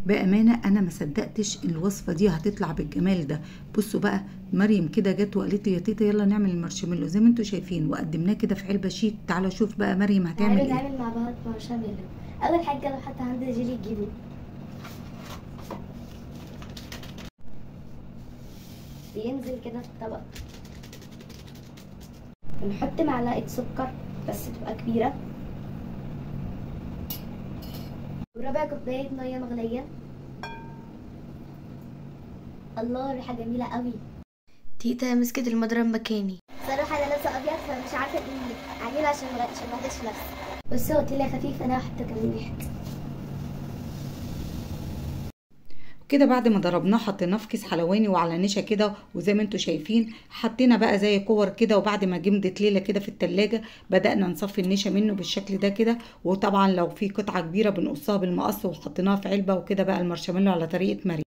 بامانه انا ما صدقتش الوصفة دي هتطلع بالجمال ده. بصوا بقى، مريم كده جت وقالت لي يا تيتا يلا نعمل المارشميلو زي ما انتم شايفين، وقدمناه كده في علبة شيك. تعالوا شوف بقى مريم هتعمل ايه. نعمل مع بعض مارشميلو. اول حاجة لو حتى عندي جيلي جيبه، بينزل كده في الطبق. بنحط معلقه سكر بس تبقى كبيرة، وربع كوباية مية مغليه. الله، ريحه جميلة قوي. تيتا مسكت المضرب مكاني. صراحة انا لابسه ابيض فمش عارفه ايه اعمله عشان ما اغش نفسي. بس هو طلع خفيف، انا هحط كمان واحد كده. بعد ما ضربناه حطيناه في كيس حلواني وعلى نشا كده، وزي ما انتم شايفين حطينا بقى زي كور كده. وبعد ما جمدت ليلة كده في التلاجة بدأنا نصفي النشا منه بالشكل ده كده. وطبعا لو في قطعه كبيرة بنقصها بالمقص وحطيناها في علبة وكده. بقى المارشميلو على طريقه مريم.